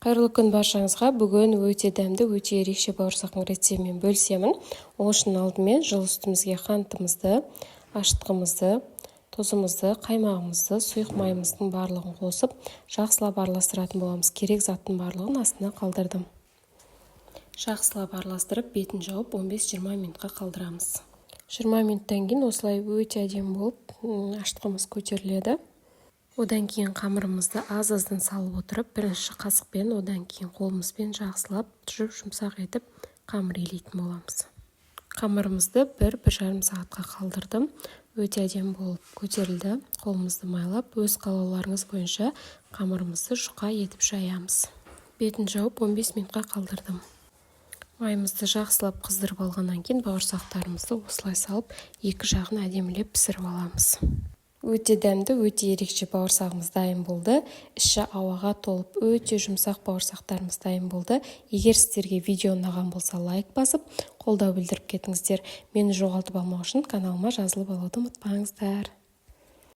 Қайырлы күн баршаңызға! Бүгін өте дәмді, өте ерекше бауырсақтың рецептімен бөлісемін. Ол үшін алдымен жылы сүтімізге қантымызды, ашытқымызды, тұзымызды, қаймағымызды, сұйық майымыздың барлығын қосып, жақсылап араластыратын боламыз. Керек заттың барлығын астына қалдырдым. Жақсылап араластырып, бетін жауып, 15-20 минутқа қалдырамыз. 20 минуттан кейін осылай өте әдемі болып ашытқымыз көтеріледі. Одан кейін қамырымызды аз-аздан салып отырып, бірінші қасықпен, одан кейін қолымызбен жақсылап жұп-жұмсақ етіп қамыр илейтін боламыз. Қамырымызды 1-1,5 сағатқа қалдырдым. Өте әдемі болып көтерілді. Қолымызды майлап, өз қалауларыңыз бойынша қамырымызды жұқа етіп жаямыз. Бетін жауып, 15 минутқа қалдырдым. Майымызды жақсылап қыздырып алғаннан кейін бауырсақтарымызды осылай салып, екі жағын әдемілеп пісіріп аламыз. Өте дәмді, өте ерекше бауырсағымыз дайын болды. Іші ауаға толып, өте жұмсақ бауырсақтарымыз дайын болды. Егер сіздерге видео ұнаған болса, лайк басып, қолдау білдіріп кетіңіздер. Мені жоғалтып алмау үшін каналыма жазылып алуды ұмытпаңыздар.